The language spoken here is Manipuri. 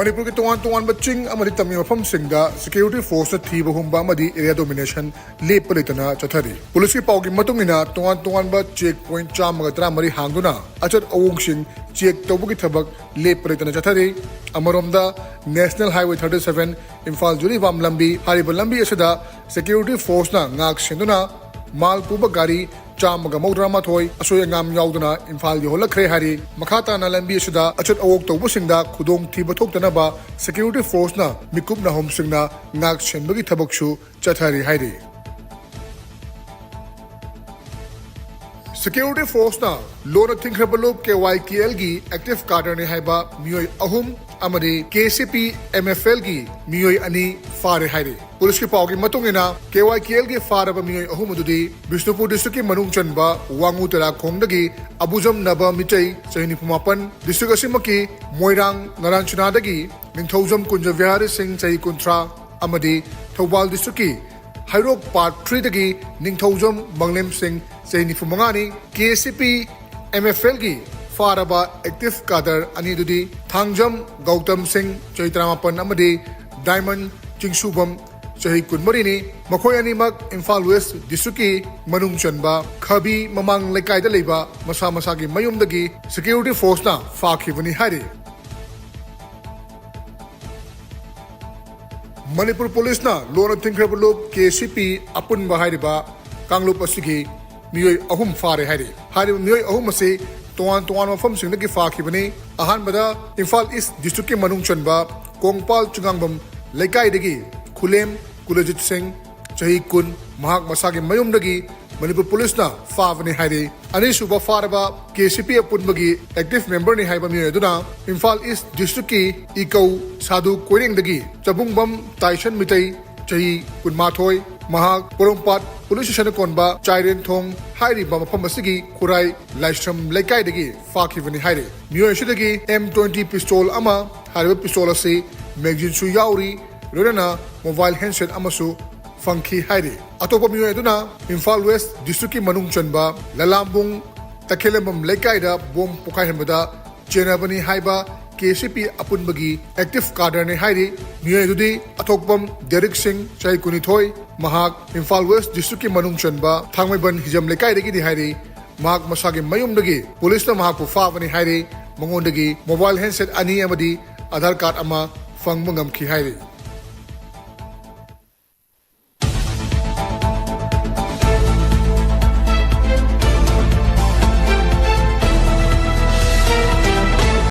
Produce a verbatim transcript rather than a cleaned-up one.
ꯃꯅꯤꯄꯨꯔꯒꯤ ꯇꯣꯉꯥꯟ ꯇꯣꯉꯥꯟꯕ ꯆꯤꯡ ꯑꯃꯗꯤ ꯇꯝꯒꯤ ꯃꯐꯝꯁꯤꯡꯗ security forceꯅ ꯊꯤꯕ ꯍꯨꯝꯕ ꯑꯃꯗꯤ area domination ꯂꯦꯞꯄ ꯂꯩꯇꯅ ꯆꯠꯊꯔꯤ꯫ ꯄꯨꯂꯤꯁꯀꯤ ꯄꯥꯎꯒꯤ ꯃꯇꯨꯡ ꯏꯟꯅ, ꯇꯣꯉꯥꯟ ꯇꯣꯉꯥꯟꯕ check point ꯆꯥꯝꯃꯒ ꯇꯔꯥꯃꯔꯤ ꯍꯥꯡꯗꯨꯅ ꯑꯆꯠ ꯑꯋꯣꯡꯁꯤꯡ check ꯇꯧꯕꯒꯤ ꯊꯕꯛ ꯂꯦꯞꯄ ꯂꯩꯇꯅ ꯆꯠꯊꯔꯤ꯫ ꯑꯃꯔꯣꯝꯗ, National Highway thirty seven, Imphal Jiribam ꯂꯝꯕꯤ, ꯍꯥꯏꯔꯤꯕ ꯂꯝꯕꯤ ꯑꯁꯤꯗ security forceꯅ ꯉꯥꯛ ꯁꯦꯟꯗꯨꯅ ꯃꯥꯜ ꯄꯨꯕ ꯒꯥꯔꯤ ꯆꯥꯝꯃꯒ ꯃꯧꯗ꯭ꯔꯥ ꯃꯥꯊꯣꯏ ꯑꯁꯣꯏ ꯑꯉꯥꯝ ꯌꯥꯎꯗꯅ ꯏꯝꯐꯥꯜ ꯌꯧꯍꯜꯂꯛꯈ꯭ꯔꯦ ꯍꯥꯏꯔꯤ꯫ ꯃꯈꯥ ꯇꯥꯅ ꯂꯝꯕꯤ ꯑꯁꯤꯗ ꯑꯆꯠ ꯑꯋꯣꯛ ꯇꯧꯕꯁꯤꯡꯗ ꯈꯨꯗꯣꯡꯊꯤꯕ ꯊꯣꯛꯇꯅꯕ security forceꯅ ꯃꯤꯀꯨꯞ ꯅꯥꯍꯨꯝꯁꯤꯡꯅ ꯉꯥꯛ ꯁꯦꯟꯕꯒꯤ ꯊꯕꯛꯁꯨ ꯆꯠꯊꯔꯤ ꯍꯥꯏꯔꯤ꯫ Security forceꯅ ꯂꯣꯟꯅ ꯊꯤꯡꯈ꯭ꯔꯕ ꯂꯨꯞ KYKLꯒꯤ active cadreꯅꯤ ꯍꯥꯏꯕ ꯃꯤꯑꯣꯏ ꯑꯍꯨꯝ ꯑꯃꯗꯤ KCP MFLꯒꯤ ꯃꯤꯑꯣꯏ ꯑꯅꯤ ꯐꯥꯔꯦ ꯍꯥꯏꯔꯤ꯫ ꯄꯨꯂꯤꯁꯀꯤ ꯄꯥꯎꯒꯤ ꯃꯇꯨꯡ ꯏꯟꯅ, KYKLꯒꯤ ꯐꯥꯔꯕ ꯃꯤꯑꯣꯏ ꯑꯍꯨꯝ ꯑꯗꯨꯗꯤ ꯕꯤꯁꯅꯨꯄꯨꯔ districtꯀꯤ ꯃꯅꯨꯡ ꯆꯟꯕ ꯋꯥꯉꯨ ꯇꯦꯔꯥꯈꯣꯡꯗꯒꯤ ꯑꯕꯨꯖꯝ ꯅꯕ ꯃꯤꯇꯩ, ꯆꯍꯤ ꯅꯤꯐꯨ ꯃꯥꯄꯟ, district ꯑꯁꯤꯃꯛꯀꯤ ꯃꯣꯏꯔꯥꯡ ꯅꯔꯥꯟꯆꯤꯅꯥꯗꯒꯤ ꯅꯤꯡꯊꯧꯖꯝ ꯀꯨꯟꯖ ꯕꯤꯍꯥꯔꯤ ꯁꯤꯡ, ꯆꯍꯤ ꯀꯨꯟꯊ꯭ꯔꯥ, ꯑꯃꯗꯤ ꯊꯧꯕꯥꯜ districtꯀꯤ ꯍꯩꯔꯣꯛ Part threeꯗꯒꯤ ꯅꯤꯡꯊꯧꯖꯝ ꯃꯪꯂꯦꯝ ꯁꯤꯡ, ꯆꯍꯤ ꯅꯤꯐꯨ ꯃꯉꯥꯅꯤ꯫ KCP MFLꯒꯤ ꯐꯥꯔꯕ active cadre ꯑꯅꯤꯗꯨꯗꯤ ꯊꯥꯡꯖꯝ ꯒꯧꯇꯝ ꯁꯤꯡ, ꯆꯍꯤ ꯇꯔꯥꯃꯥꯄꯟ, ꯑꯃꯗꯤ ꯗꯥꯏꯃꯟ ꯆꯤꯡꯁꯨꯕꯝ, ꯆꯍꯤ ꯀꯨꯟꯃꯔꯤꯅꯤ꯫ ꯃꯈꯣꯏ ꯑꯅꯤꯃꯛ ꯏꯝꯐꯥꯜ West districtꯀꯤ ꯃꯅꯨꯡ ꯆꯟꯕ ꯈꯕꯤ ꯃꯃꯥꯡ ꯂꯩꯀꯥꯏꯗ ꯂꯩꯕ ꯃꯁꯥ ꯃꯁꯥꯒꯤ ꯃꯌꯨꯝꯗꯒꯤ security forceꯅ ꯐꯥꯈꯤꯕꯅꯤ ꯍꯥꯏꯔꯤ꯫ ꯃꯅꯤꯄꯨꯔ ꯄꯨꯂꯤꯁꯅ ꯂꯣꯟꯅ ꯊꯤꯡꯈ꯭ꯔꯕ ꯂꯨꯞ KCP ꯑꯄꯨꯟꯕ ꯍꯥꯏꯔꯤꯕ ꯀꯥꯡꯂꯨꯞ ꯑꯁꯤꯒꯤ ꯃꯤꯑꯣꯏ ꯑꯍꯨꯝ ꯐꯥꯔꯦ ꯍꯥꯏꯔꯤ꯫ ꯍꯥꯏꯔꯤꯕ ꯃꯤꯑꯣꯏ ꯑꯍꯨꯝ ꯑꯁꯤ ꯇꯣꯉꯥꯟ ꯇꯣꯉꯥꯟꯕ ꯃꯐꯝꯁꯤꯡꯗꯒꯤ ꯐꯥꯈꯤꯕꯅꯤ꯫ ꯑꯍꯥꯟꯕꯗ ꯏꯝꯐꯥꯜ East districtꯀꯤ ꯃꯅꯨꯡ ꯆꯟꯕ ꯀꯣꯡꯄꯥꯜ ꯆꯤꯉꯥꯡꯕꯝ ꯂꯩꯀꯥꯏꯗꯒꯤ ꯈꯨꯂꯦꯝ ꯀꯨꯂꯖꯤꯠ ꯁꯤꯡ, ꯆꯍꯤ ꯀꯨꯟ, ꯃꯍꯥꯛ ꯃꯁꯥꯒꯤ ꯃꯌꯨꯝꯗꯒꯤ ꯃꯅꯤꯄꯨꯔ ꯄꯨꯂꯤꯁꯅ ꯐꯥꯕꯅꯤ ꯍꯥꯏꯔꯤ꯫ ꯑꯅꯤꯁꯨꯕ ꯐꯥꯔꯕ KCP ꯑꯄꯨꯟꯕꯒꯤ active memberꯅꯤ ꯍꯥꯏꯕ ꯃꯤꯑꯣꯏ ꯑꯗꯨꯅ ꯏꯝꯐꯥꯜ East districtꯀꯤ ꯏꯀꯧ ꯁꯥꯗꯨ ꯀꯣꯏꯔꯦꯡꯗꯒꯤ ꯆꯕꯨꯡꯕꯝ ꯇꯥꯏꯁꯟ ꯃꯤꯇꯩ, ꯆꯍꯤ ꯀꯨꯟꯃꯥꯊꯣꯏ, ꯃꯍꯥꯛ ꯄꯣꯔꯣꯝꯄꯥꯠ ꯄꯨꯂꯤꯁ ꯁ꯭ꯇꯦꯁꯟꯅ ꯀꯣꯟꯕ ꯆꯥꯏꯔꯦꯟꯊꯣꯡ ꯍꯥꯏꯔꯤꯕ ꯃꯐꯝ ꯑꯁꯤꯒꯤ ꯈꯨꯔꯥꯏ ꯂꯥꯏꯁ꯭ꯔꯝ ꯂꯩꯀꯥꯏꯗꯒꯤ ꯐꯥꯈꯤꯕꯅꯤ ꯍꯥꯏꯔꯤ꯫ ꯃꯤꯑꯣꯏ ꯑꯁꯤꯗꯒꯤ M twenty pistol ꯑꯃ, ꯍꯥꯏꯔꯤꯕ pistol ꯑꯁꯤ magazineꯁꯨ ꯌꯥꯎꯔꯤ, ꯂꯣꯏꯅꯅ mobile handset ꯑꯃꯁꯨ ꯐꯪꯈꯤ ꯍꯥꯏꯔꯤ꯫ ꯑꯇꯣꯞꯄ ꯃꯤꯑꯣꯏ ꯑꯗꯨꯅ ꯏꯝꯐꯥꯜ West districtꯀꯤ ꯃꯅꯨꯡ ꯆꯟꯕ ꯂꯂꯥꯝꯕꯨꯡ ꯇꯈꯦꯂꯝꯕꯝ ꯂꯩꯀꯥꯏꯗ bomb ꯄꯣꯈꯥꯏꯍꯟꯕꯗ ꯆꯦꯟꯅꯕꯅꯤ ꯍꯥꯏꯕ ꯀꯦ ꯁꯤ ꯄꯤ ꯑꯄꯨꯟꯕꯒꯤ ꯑꯦꯛꯇꯤꯚ ꯀꯥꯗꯔꯅꯤ ꯍꯥꯏꯔꯤ꯫ ꯃꯤꯑꯣꯏ ꯑꯗꯨꯗꯤ ꯑꯊꯣꯛꯄꯝ ꯗꯦꯔꯤꯛ ꯁꯤꯡ, ꯆꯍꯤ ꯀꯨꯟꯅꯤꯊꯣꯏ, ꯃꯍꯥꯛ ꯏꯝꯐꯥꯜ ꯋꯦꯁ ꯗꯤꯁꯇ꯭ꯔꯤꯛꯀꯤ ꯃꯅꯨꯡ ꯆꯟꯕ ꯊꯥꯡꯃꯩꯕꯟ ꯍꯤꯖꯝ ꯂꯩꯀꯥꯏꯗꯒꯤꯅꯤ ꯍꯥꯏꯔꯤ꯫ ꯃꯍꯥꯛ ꯃꯁꯥꯒꯤ ꯃꯌꯨꯝꯗꯒꯤ ꯄꯨꯂꯤꯁꯅ ꯃꯍꯥꯛꯄꯨ ꯐꯥꯕꯅꯤ ꯍꯥꯏꯔꯤ꯫ ꯃꯉꯣꯟꯗꯒꯤ ꯃꯣꯕꯥꯏꯜ ꯍꯦꯟꯁꯦꯠ ꯑꯅꯤ ꯑꯃꯗꯤ ꯑꯙꯥꯔ ꯀꯥꯔꯗ ꯑꯃ ꯐꯪꯕ ꯉꯝꯈꯤ ꯍꯥꯏꯔꯤ꯫